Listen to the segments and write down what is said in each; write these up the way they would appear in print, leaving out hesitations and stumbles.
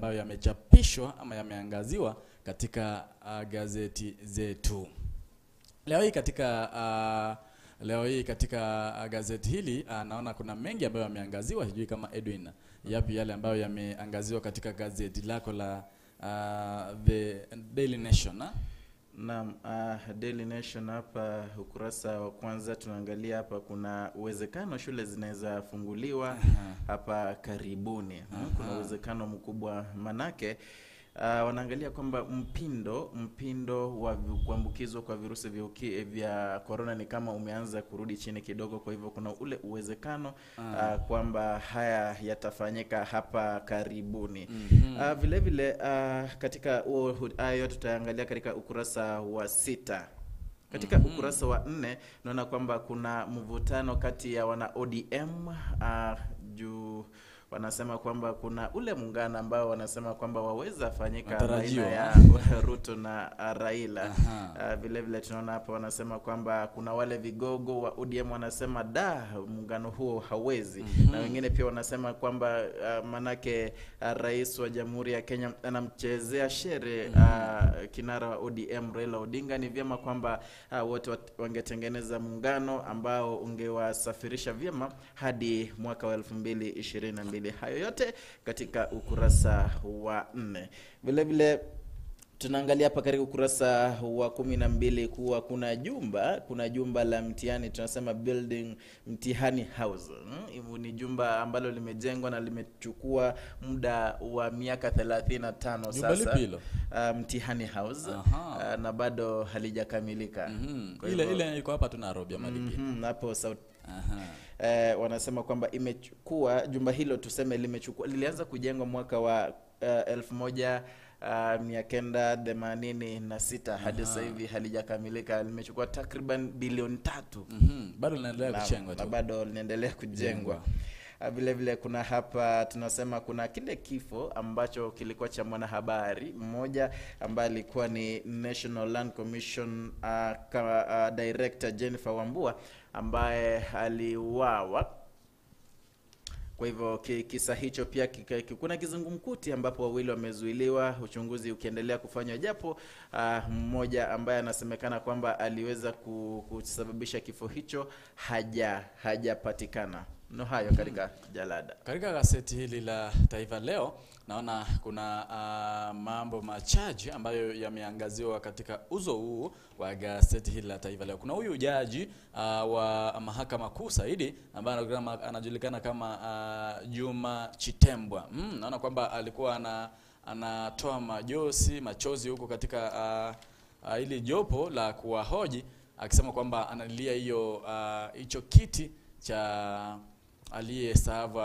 ambayo yamechapishwa ama yameangaziwa katika gazeti zetu. Leo hii katika gazeti hili naona kuna mengi ambayo yameangaziwa. Sijui kama Edwin, yapi yale ambayo yameangaziwa katika gazeti lako la The Daily Nation? Naam, Daily Nation hapa ukurasa wa kwanza tunaangalia hapa kuna uwezekano shule zinaweza funguliwa hapa karibuni. Kuna uwezekano mkubwa manake wanaangalia kwamba mpindo wa kuambukizwa kwa virusi vya corona ni kama umeanza kurudi chini kidogo. Kwa hivyo kuna ule uwezekano kwamba haya yatafanyika hapa karibuni. Vile vile katika hayo tutaangalia katika ukurasa wa 6. Katika ukurasa wa 4 naona kwamba kuna mvutano kati ya wana ODM juu wanasema kwamba kuna ule muungano ambao wanasema kwamba waweza fanyika baina ya Ruto na Raila. Vile vile tunaona hapa wanasema kwamba kuna wale vigogo wa ODM wanasema da muungano huo hawezi. Na wengine pia wanasema kwamba manake rais wa Jamhuri ya Kenya anamchezea shere kinara wa ODM Raila Odinga. Ni vyema kwamba wote wangetengeneza muungano ambao ungewasafirisha vyema hadi mwaka wa 2022. Hayo yote katika ukurasa wa 4. Vile vile tunaangalia hapa katika ukurasa wa 12 kuwa kuna jumba la mtihani, tunasema building mtihani house. Ni jumba ambalo limejengwa na limechukua muda wa miaka 35 sasa. Mtihani house na bado halijakamilika. Ile iko hapa tu Nairobi ama lipi? Hapo South. Wanasema kwamba imechukua jumba hilo, tuseme lilianza kujengwa mwaka wa 1986 hadi sasa hivi halijakamilika. Limechukua takriban bilioni 3. Bado linaendelea kujengwa tu. Bado linaendelea kujengwa. Vile vile kuna hapa tunasema kuna kile kifo ambacho kilikuwa cha mwanahabari mmoja ambaye alikuwa ni National Land Commission Director Jennifer Wambua ambaye aliuawa. Kwa hivyo kisa hicho pia kuna kizungumkuti ambapo wawili wamezuiliwa, uchunguzi ukiendelea kufanywa, japo mmoja ambaye anasemekana kwamba aliweza kusababisha kifo hicho hajapatikana. No, hayo katika jalada. Katika gazeti hili la Taifa Leo naona kuna mambo machache ambayo yameangaziwa katika uzo huu wa gazeti hili la Taifa Leo. Kuna huyu jaji wa Mahakama Kuu Saidi ambaye anajulikana kama Juma Chitembwa. Naona kwamba alikuwa anatoa machozi huko katika hili jopo la kuwahoji, akisema kwamba analilia hiyo hicho kiti cha aliyestaafu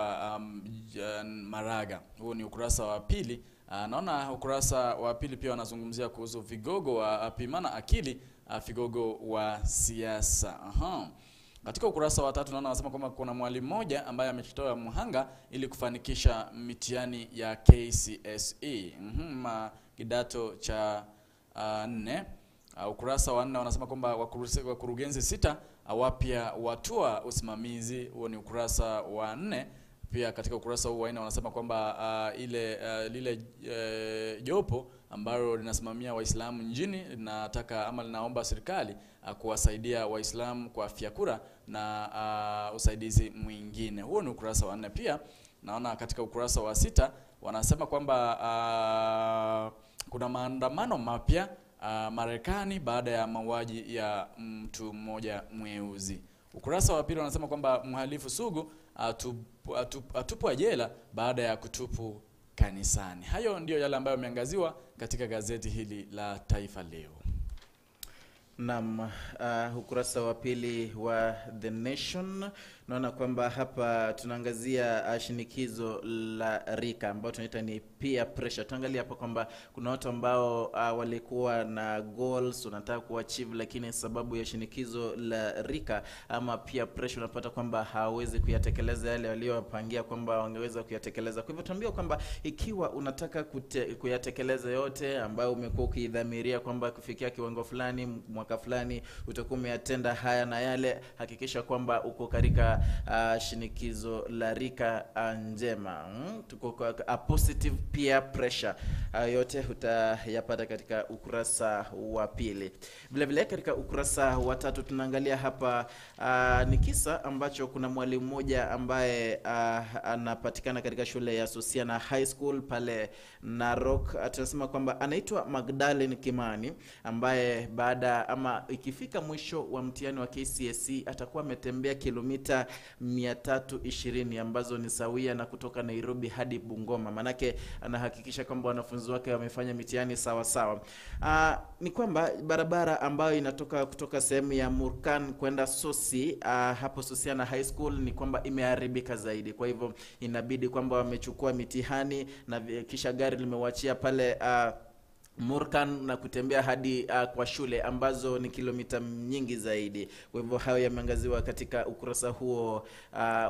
Maraga. Huu ni ukurasa wa pili. Naona ukurasa wa pili pia wanazungumzia kuhusu vigogo wa pimana akili, vigogo wa siasa. Katika ukurasa wa 3 naona wanasema kwamba kuna mwalimu mmoja ambaye amejitoa mhanga ili kufanikisha mitihani ya KCSE kidato cha 4. Ukurasa wa 4 wanasema kwamba wakurugenzi 6 wapya watua usimamizi. Huo ni ukurasa wa 4. Pia katika ukurasa huu wa 4 wanasema kwamba lile jopo ambalo linasimamia Waislamu nchini linataka ama linaomba serikali kuwasaidia Waislamu kwa vyakula na usaidizi mwingine. Huo ni ukurasa wa 4. Pia naona katika ukurasa wa 6 wanasema kwamba kuna maandamano mapya Marekani baada ya mauaji ya mtu mmoja mweusi. Ukurasa wa pili wanasema kwamba mhalifu sugu atupwa jela baada ya kutupu kanisani. Hayo ndio yale ambayo yameangaziwa katika gazeti hili la Taifa Leo. Naam, ukurasa wa pili wa The Nation naona kwamba hapa tunaangazia shinikizo la rika ambao tunaita ni peer pressure. Tuangalia hapa kwamba kuna watu ambao walikuwa na goals wanataka kuachieve, lakini sababu ya shinikizo la rika ama peer pressure unapata kwamba hawawezi kuyatekeleza yale waliopangia kwamba wangeweza kuyatekeleza. Kwa hivyo tunaambiwa kwamba ikiwa unataka kuyatekeleza yote ambayo umekuwa ukidhamiria kwamba kufikia kiwango fulani mwaka fulani utakuwa umeyatenda haya na yale, hakikisha kwamba uko katika katika shinikizo la rika njema. Tuko kwa a positive peer pressure. Hayo yote utayapata katika ukurasa wa pili. Vile vile katika ukurasa wa tatu tunaangalia hapa ni kisa ambacho kuna mwalimu mmoja ambaye anapatikana katika shule ya Sosiana High School pale Narok. Tunasema kwamba anaitwa Magdalene Kimani, ambaye baada ama ikifika mwisho wa mtihani wa KCSE atakuwa ametembea kilomita 320 ambazo ni sawia na kutoka Nairobi hadi Bungoma. Manake anahakikisha kwamba wanafunzi wake wamefanya mitihani sawa sawa. Ni kwamba barabara ambayo inatoka kutoka sehemu ya Murkan kwenda Sosi, hapo Sosiana High School, ni kwamba imeharibika zaidi. Kwa hivyo inabidi kwamba wamechukua mitihani na kisha gari limewachia pale Murkan na kutembea hadi kwa shule ambazo ni kilomita nyingi zaidi. Kwa hivyo hayo yameangaziwa katika ukurasa huo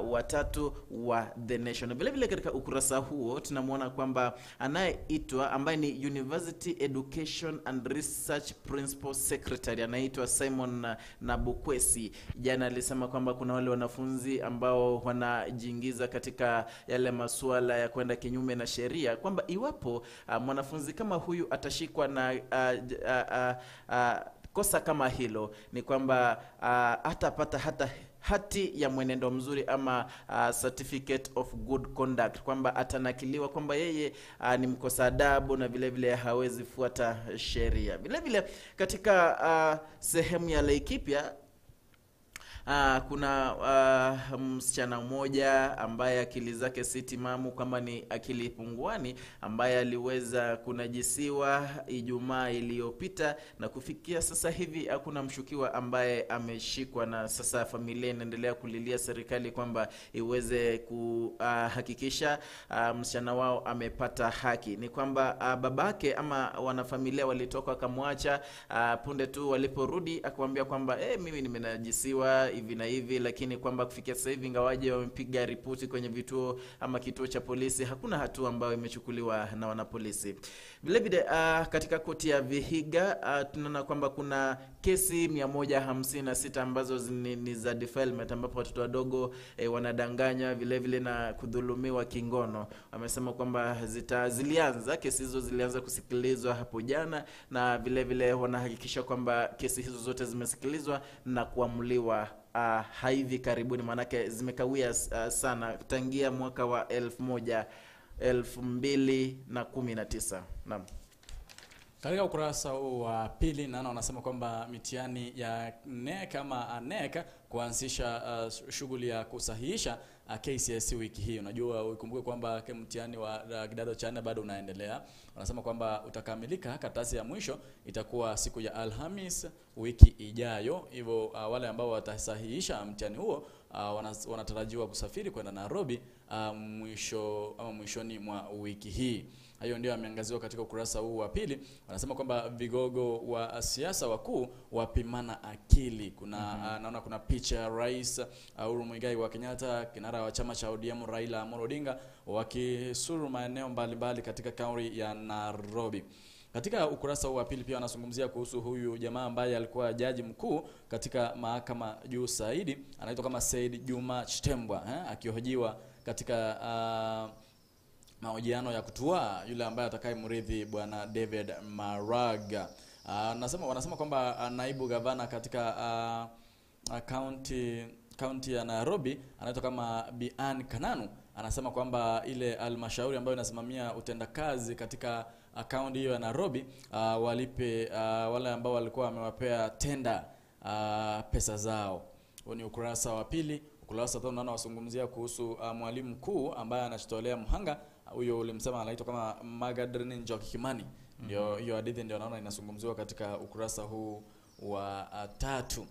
wa tatu wa The Nation. Vile vile katika ukurasa huo tunamuona kwamba anayeitwa ambaye ni University Education and Research Principal Secretary anaitwa Simon Nabukwesi, jana alisema kwamba kuna wale wanafunzi ambao wanajiingiza katika yale masuala ya kwenda kinyume na sheria, kwamba iwapo mwanafunzi kama huyu atashikwa na kosa kama hilo, ni kwamba atapata hata hati ya mwenendo mzuri ama certificate of good conduct, kwamba atanakiliwa kwamba yeye ni mkosa adabu na vile vile hawezi fuata sheria. Vile vile katika sehemu ya Laikipia kuna msichana mmoja ambaye akili zake si timamu, kama ni akili punguani, ambaye aliweza kunajisiwa Ijumaa iliyopita na kufikia sasa hivi hakuna mshukiwa ambaye ameshikwa, na sasa familia inaendelea kulilia serikali kwamba iweze kuhakikisha msichana wao amepata haki. Ni kwamba babake ama wanafamilia walitoka wakamwacha, punde tu waliporudi akamwambia kwamba mimi nimenajisiwa hivi na hivi, lakini kwamba kufikia sasa hivi ingawaje wamepiga ripoti kwenye vituo ama kituo cha polisi, hakuna hatua ambayo imechukuliwa na wanapolisi. Vile vile katika koti ya Vihiga tunaona kwamba kuna kesi 156 ambazo ni za defilement, ambapo watoto wadogo wanadanganya vile vile na kudhulumiwa kingono. Wamesema kwamba zilianza kesi hizo zilianza kusikilizwa hapo jana, na vile vile wanahakikisha kwamba kesi hizo zote zimesikilizwa na kuamuliwa hivi karibuni, manake zimekawia sana tangia mwaka wa 2019. Naam. Katika ukurasa wa pili naona wanasema kwamba mitihani ya NEC ama NEC kuanzisha shughuli ya kusahihisha KCSE wiki hii. Unajua ukumbuke kwamba mtihani wa kidato cha 4 bado unaendelea. Wanasema kwamba utakamilika, karatasi ya mwisho itakuwa siku ya Alhamis wiki ijayo. Hivyo wale ambao watasahihisha mtihani huo wanatarajiwa kusafiri kwenda Nairobi mwisho ama mwishoni mwa wiki hii. Hayo ndio yameangaziwa katika ukurasa huu wa pili. Wanasema kwamba vigogo wa siasa wakuu wapimana akili. Kuna naona kuna picha ya Rais Uhuru Muigai wa Kenyatta, kinara wa chama cha ODM Raila Amolo Odinga wakisuru maeneo mbalimbali katika kaunti ya Nairobi. Katika ukurasa huu wa pili pia wanazungumzia kuhusu huyu jamaa ambaye alikuwa jaji mkuu katika mahakama juu zaidi, anaitwa kama Said Juma Chitembwa, akihojiwa katika mahojiano ya kutua yule ambaye atakayemrithi bwana David Maraga. Wanasema kwamba naibu gavana katika county ya Nairobi anaitwa kama Bian Kananu, anasema kwamba ile halmashauri ambayo inasimamia utendakazi katika kaunti hiyo ya Nairobi walipe wale ambao walikuwa wamewapea tenda pesa zao. Huo ni ukurasa wa pili. Ukurasa wa tatu naona wasungumzia kuhusu mwalimu mkuu ambaye anajitolea mhanga. Huyo ulimsema anaitwa kama Magdalene Njoki Kimani. Ndio hiyo hadithi ndio naona inazungumziwa katika ukurasa huu wa tatu.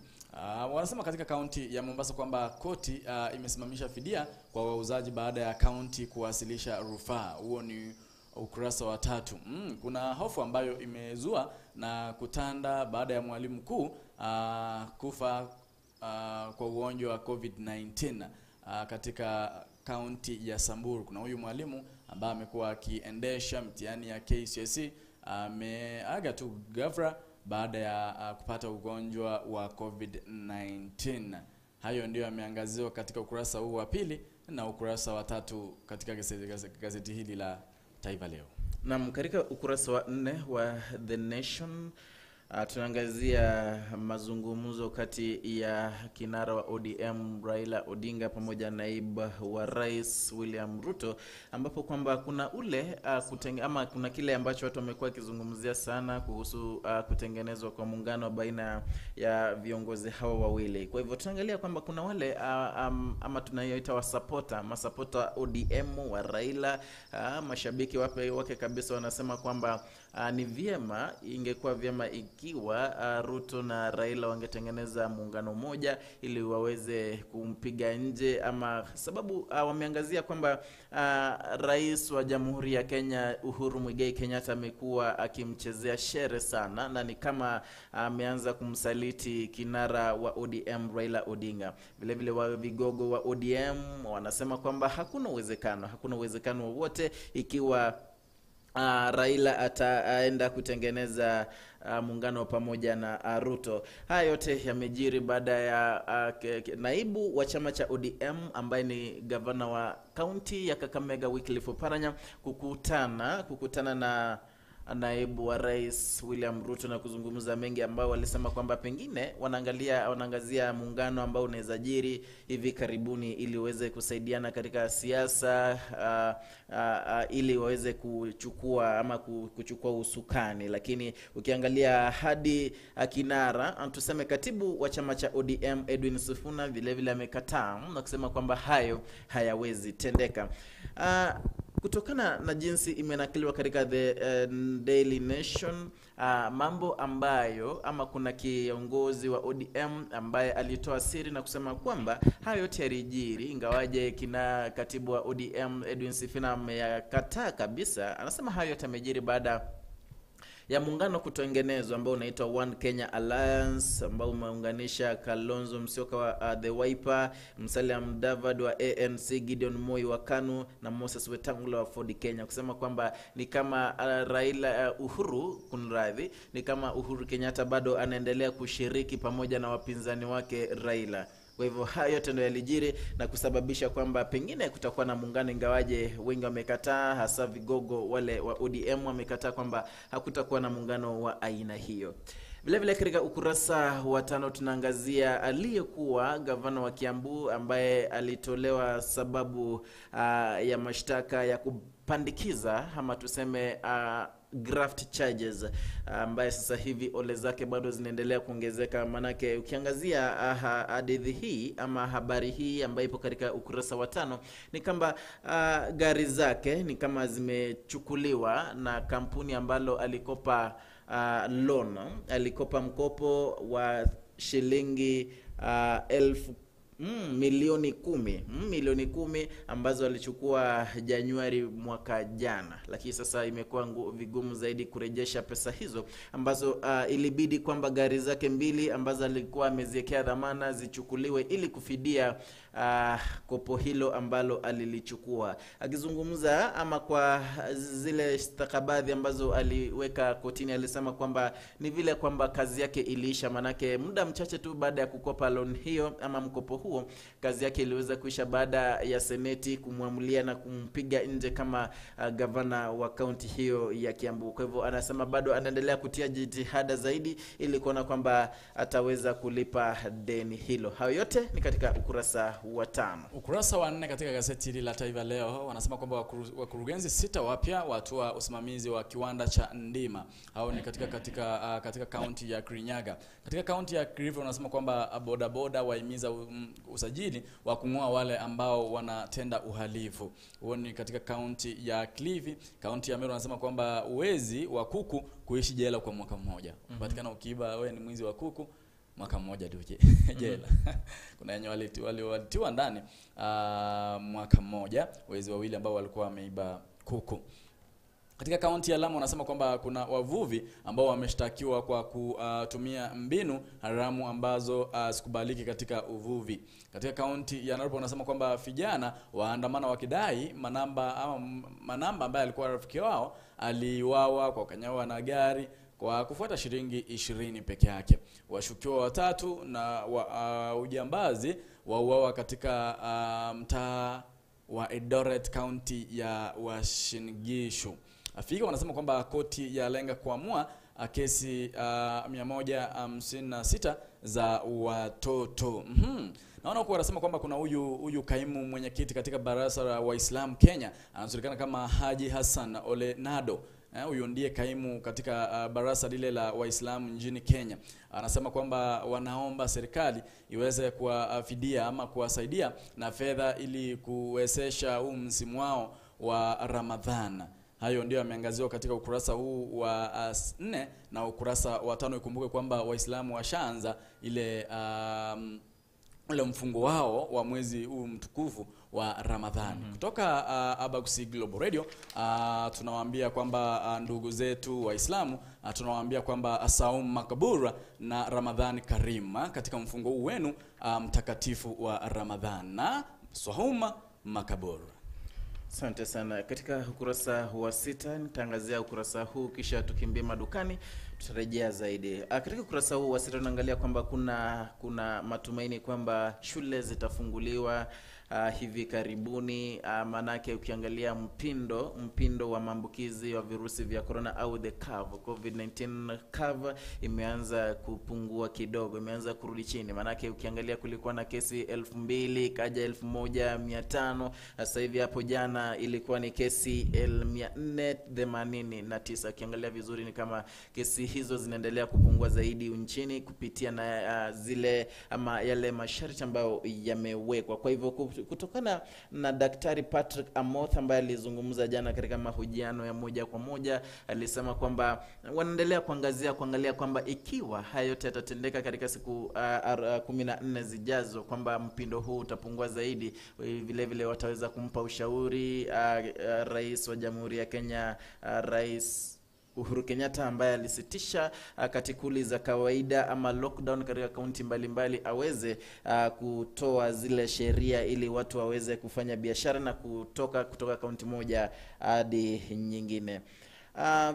Wanasema katika kaunti ya Mombasa kwamba koti imesimamisha fidia kwa wauzaji baada ya kaunti kuwasilisha rufaa. Huo ni ukurasa wa tatu. Kuna hofu ambayo imezua na kutanda baada ya mwalimu mkuu kufa kwa ugonjwa wa COVID-19 katika kaunti ya Samburu. Kuna huyu mwalimu ambaye amekuwa akiendesha mtihani ya KCSE ameaga tu ghafla baada ya kupata ugonjwa wa COVID-19. Hayo ndio yameangaziwa katika ukurasa huu wa pili na ukurasa wa tatu katika gazeti hili la Taifa Leo. Naam, katika ukurasa wa 4 wa The Nation tunaangazia mazungumzo kati ya kinara wa ODM Raila Odinga pamoja na naibu wa rais William Ruto, ambapo kwamba kuna ule ama kuna kile ambacho watu wamekuwa wakizungumzia sana kuhusu kutengenezwa kwa muungano baina ya viongozi hawa wawili. Kwa hivyo tunaangalia kwamba kuna wale ama tunayoita wasapota, masapota ODM wa Raila, mashabiki wake kabisa wanasema kwamba ni vyema, ingekuwa vyema ikiwa Ruto na Raila wangetengeneza muungano mmoja ili waweze kumpiga nje, ama sababu wameangazia kwamba rais wa Jamhuri ya Kenya Uhuru Muigai Kenyatta amekuwa akimchezea shere sana na ni kama ameanza kumsaliti kinara wa ODM Raila Odinga. Vile vile wa vigogo wa ODM wanasema kwamba hakuna uwezekano wowote ikiwa Raila ataenda kutengeneza muungano pamoja na Ruto. Haya yote yamejiri baada ya naibu wa chama cha ODM ambaye ni gavana wa kaunti ya Kakamega Wycliffe Oparanya kukutana na naibu wa rais William Ruto na kuzungumza mengi, ambao walisema kwamba pengine wanaangazia muungano ambao unaweza jiri hivi karibuni ili uweze kusaidiana katika siasa, ili waweze kuchukua ama kuchukua usukani. Lakini ukiangalia hadi kinara, tuseme katibu wa chama cha ODM Edwin Sifuna vile vile amekataa na kusema kwamba hayo hayawezi tendeka. Kutokana na jinsi imenakiliwa katika The Daily Nation, mambo ambayo ama kuna kiongozi wa ODM ambaye alitoa siri na kusema kwamba hayo yote yalijiri, ingawaje kina katibu wa ODM Edwin Sifuna ameyakataa kabisa. Anasema hayo yote yamejiri baada ya muungano kutengenezwa ambao unaitwa One Kenya Alliance, ambao umeunganisha Kalonzo Musyoka wa The Wiper, Musalia Mudavadi wa ANC, Gideon Moi wa KANU na Moses Wetangula wa Ford Kenya, kusema kwamba ni kama Raila Uhuru kunradhi, ni kama Uhuru Kenyatta bado anaendelea kushiriki pamoja na wapinzani wake Raila. Kwa hivyo hayo yote ndio yalijiri na kusababisha kwamba pengine kutakuwa na muungano, ingawaje wengi wamekataa, hasa vigogo wale wa ODM wamekataa kwamba hakutakuwa na muungano wa aina hiyo. Vile vile katika ukurasa wa 5 tunaangazia aliyekuwa gavana wa Kiambu ambaye alitolewa sababu ya mashtaka ya kupandikiza ama tuseme graft charges, ambaye sasa hivi ole zake bado zinaendelea kuongezeka. Manake ukiangazia hadithi hii ama habari hii ambayo ipo katika ukurasa wa 5 ni kwamba gari zake ni kama zimechukuliwa na kampuni ambalo alikopa loan, alikopa mkopo wa shilingi milioni 10 ambazo alichukua Januari mwaka jana, lakini sasa imekuwa vigumu zaidi kurejesha pesa hizo ambazo ilibidi kwamba gari zake mbili ambazo alikuwa ameziwekea dhamana zichukuliwe ili kufidia kopo hilo ambalo alilichukua. Akizungumza ama kwa zile stakabadhi ambazo aliweka kotini, alisema kwamba ni vile kwamba kazi yake iliisha, manake muda mchache tu baada ya kukopa loan hiyo ama mkopo huo, kazi yake iliweza kuisha baada ya seneti kumwamulia na kumpiga nje kama gavana wa kaunti hiyo ya Kiambu. Kwa hivyo anasema bado anaendelea kutia jitihada zaidi ili kuona kwamba ataweza kulipa deni hilo. Hayo yote ni katika ukurasa wa 5. Ukurasa wa 4 katika gazeti hili la Taifa Leo wanasema kwamba wakurugenzi 6 wapya watoa usimamizi wa kiwanda cha Ndima. Hao ni katika kaunti ya Kirinyaga. Katika kaunti ya Kilifi wanasema kwamba bodaboda wahimiza usajili wa kung'oa wale ambao wanatenda uhalifu. Huo ni katika kaunti ya Kilifi. Kaunti ya Meru wanasema kwamba uwezi wa kuku kuishi jela kwa mwaka mmoja. Patikana ukiiba wewe ni mwizi wa kuku mwaka mmoja tu jela. Kuna wenye walitiwa ndani mwaka mmoja, wezi wawili ambao walikuwa wameiba kuku. Katika kaunti ya Lamu wanasema kwamba kuna wavuvi ambao wameshtakiwa kwa kutumia mbinu haramu ambazo sikubaliki katika uvuvi. Katika kaunti ya Narok wanasema kwamba vijana waandamana wakidai Manamba ama Manamba ambaye alikuwa rafiki wao aliuawa kwa kanyawa na gari. kwa kufuata shilingi 20 peke yake. Washukiwa watatu na ujambazi wauawa katika mtaa wa Eldoret, County ya Uasin Gishu. Afika wanasema kwamba koti ya lenga kuamua kesi 156 za watoto. Naona huko wanasema kwamba kuna huyu kaimu mwenyekiti katika baraza la Waislamu Kenya, anajulikana kama Haji Hassan Ole Nado. Huyu ndiye kaimu katika baraza lile la Waislamu nchini Kenya. Anasema kwamba wanaomba serikali iweze kuwafidia ama kuwasaidia na fedha ili kuwezesha huu msimu wao wa Ramadhan. Hayo ndio yameangaziwa katika ukurasa huu wa 4 na ukurasa wa 5. Ikumbuke kwamba Waislamu washaanza ile ule mfungo wao wa mwezi huu mtukufu wa Ramadhani. Kutoka Abagusii Global Radio tunawaambia kwamba ndugu zetu Waislamu, tunawaambia kwamba saum makabura na Ramadhani karima katika mfungo huu wenu mtakatifu wa Ramadhani, na saum makabura. Asante sana. Katika ukurasa wa 6 nitaangazia ukurasa huu kisha tukimbie madukani tutarejea zaidi. Katika ukurasa huu wa 6 tunaangalia kwamba kuna matumaini kwamba shule zitafunguliwa hivi karibuni. Manake ukiangalia mpindo wa maambukizi wa virusi vya corona au the curve, COVID-19 curve imeanza kupungua kidogo, imeanza kurudi chini. Manake ukiangalia kulikuwa na kesi 2000 kaja 1500, sasa hivi hapo jana ilikuwa ni kesi 489. Ukiangalia vizuri ni kama kesi hizo zinaendelea kupungua zaidi nchini kupitia na zile ama yale masharti ambayo yamewekwa. Kwa hivyo kutokana na Daktari Patrick Amoth ambaye alizungumza jana katika mahojiano ya moja kwa moja, alisema kwamba wanaendelea kuangalia kwamba ikiwa hayo yote yatatendeka katika siku 14 zijazo kwamba mpindo huu utapungua zaidi. Vile vile wataweza kumpa ushauri Rais wa Jamhuri ya Kenya, Rais Uhuru Kenyatta ambaye alisitisha katikuli za kawaida ama lockdown katika kaunti mbalimbali, aweze kutoa zile sheria ili watu waweze kufanya biashara na kutoka kaunti moja hadi nyingine.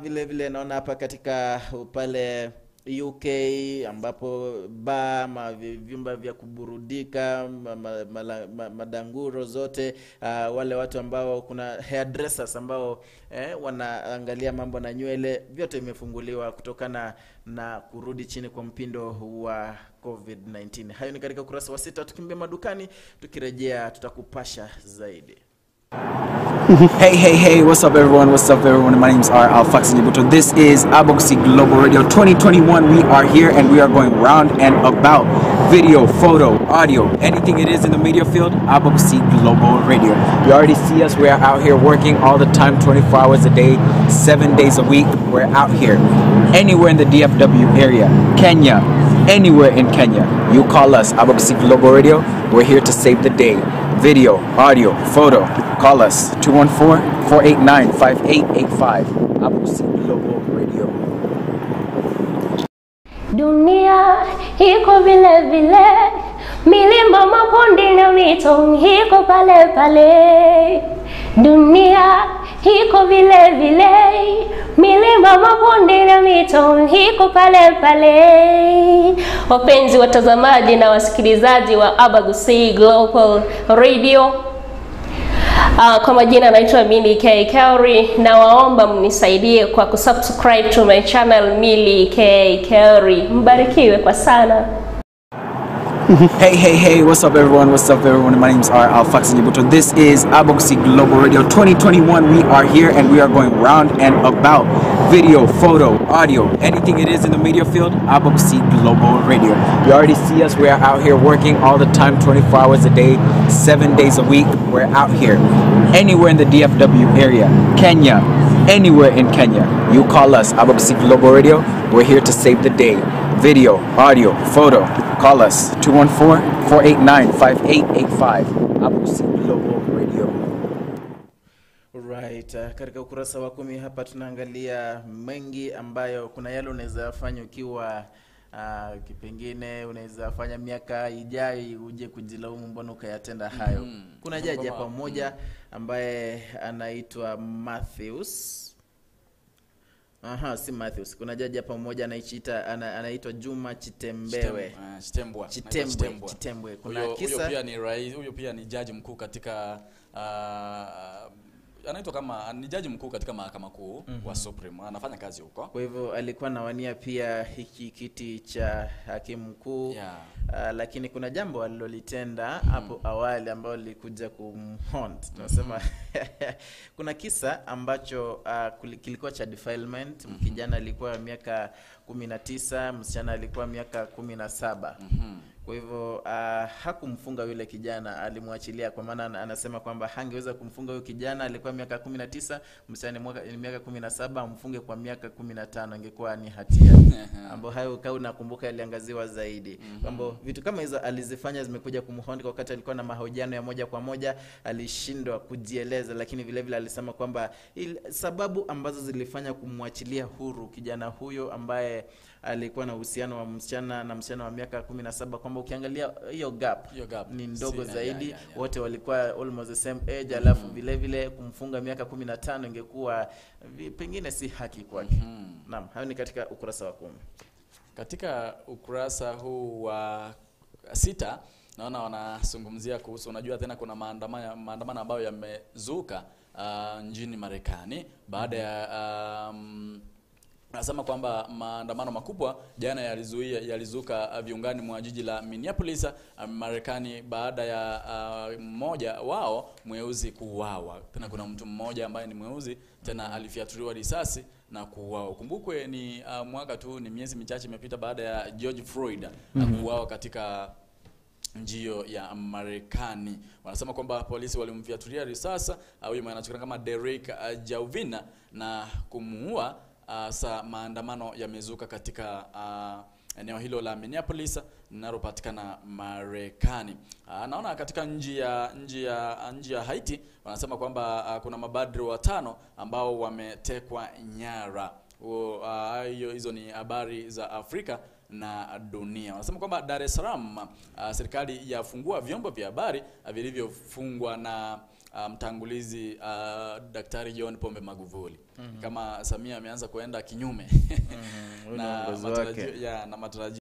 Vile vile naona hapa katika pale UK ambapo bar, vyumba vya kuburudika, madanguro zote, wale watu ambao kuna hairdressers ambao wanaangalia mambo na nywele, vyote imefunguliwa kutokana na kurudi chini kwa mpindo wa COVID-19. Hayo ni katika ukurasa wa 6. Tukimbia madukani, tukirejea tutakupasha zaidi. Hey, hey, hey, what's up everyone? What's up everyone? My name's R. Alfax Njibuto. This is Abagusii Global Radio 2021. We are here and we are going round and about. Video, photo, audio, anything it is in the media field, Abagusii Global Radio. You already see us. We are out here working all the time, 24 hours a day, 7 days a week. We're out here anywhere in the DFW area, Kenya, anywhere in Kenya. You call us, Abagusii Global Radio. We're here to save the day. Video, audio, photo. Call us 214-489-5885. Abagusii Global Radio. Dunia iko vile vile, milima, mabonde na mito iko pale pale. Dunia iko vile vile, milima, mabonde na mito iko pale pale. Wapenzi watazamaji na wasikilizaji wa Abagusii Global Radio, kwa majina naitwa Milly K Kauri, na waomba mnisaidie kwa kusubscribe to my channel Milly K Kauri. Mbarikiwe kwa sana. Hey, hey, hey, what's up everyone? What's up everyone? My name's R. Alfax Njibuto. This is Abagusii Global Radio 2021. We are here and we are going round and about. Video, photo, audio, anything it is in the media field, Abagusii Global Radio. You already see us. We are out here working all the time, 24 hours a day, 7 days a week. We're out here anywhere in the DFW area, Kenya, anywhere in Kenya. You call us, Abagusii Global Radio. We're here to save the day. Video, audio, photo. Call us 214-489-5885. Abagusii Global Radio. Right, katika ukurasa wa 10 hapa tunaangalia mengi ambayo kuna yale unaweza fanya ukiwa kipengine unaweza fanya miaka ijayo uje kujilaumu mbona ukayatenda hayo. Kuna jaji hapa mmoja ambaye anaitwa Matthews. Aha, si Matthews. Kuna jaji hapa mmoja anaitwa Juma Chitembewe. Chitembwe. Chitembwe. Kuna huyo, kisa huyo pia ni rais, huyo pia ni jaji mkuu katika anaitwa kama ni jaji mkuu katika mahakama kuu wa Supreme. Anafanya kazi huko. Kwa hivyo alikuwa anawania pia hiki kiti cha hakimu mkuu. Yeah. Lakini kuna jambo alilolitenda hapo awali ambalo lilikuja kumhaunt. Tunasema kuna kisa ambacho kilikuwa cha defilement. Kijana alikuwa miaka 19, msichana alikuwa miaka 17. Kwa hivyo hakumfunga yule kijana, alimwachilia, kwa maana anasema kwamba hangeweza kumfunga yule kijana, alikuwa miaka 19, msichana ni miaka 17, amfunge kwa miaka 15 ingekuwa ni hatia. Ambapo hayo kau nakumbuka yaliangaziwa zaidi. Kwamba vitu kama hizo alizifanya zimekuja kumhonda wakati alikuwa na mahojiano ya moja kwa moja, alishindwa kujieleza, lakini vile vile alisema kwamba sababu ambazo zilifanya kumwachilia huru kijana huyo ambaye alikuwa na uhusiano wa msichana na msichana wa miaka 17, kwamba ukiangalia hiyo gap ni ndogo zaidi. Wote walikuwa almost the same age, alafu vile vile kumfunga miaka 15 ingekuwa pengine si haki kwake. Naam, hayo ni katika ukurasa wa 10. Katika ukurasa huu wa 6 naona wanazungumzia kuhusu, unajua tena kuna maandamano ambayo yamezuka nchini Marekani baada ya nasema kwamba maandamano makubwa jana yalizuka viungani mwa jiji la Minneapolis Marekani baada ya mmoja wao mweusi kuuawa. Tena kuna mtu mmoja ambaye ni mweusi tena alifiatuliwa risasi na kuuawa. Kumbukwe ni mwaka tu, ni miezi michache imepita baada ya George Floyd kuuawa katika njio ya Marekani. Wanasema kwamba polisi walimfiatulia risasi huyu anajulikana kama Derek Chauvin na kumuua. Sa maandamano yamezuka katika eneo hilo la Minneapolis linalopatikana Marekani. Naona katika nchi ya Haiti wanasema kwamba kuna mabadri 5 ambao wametekwa nyara. Hizo ni habari za Afrika na dunia. Wanasema kwamba Dar es Salaam serikali yafungua vyombo vya habari vilivyofungwa na mtangulizi Daktari John Pombe Magufuli. Kama Samia ameanza kuenda kinyume na matarajio.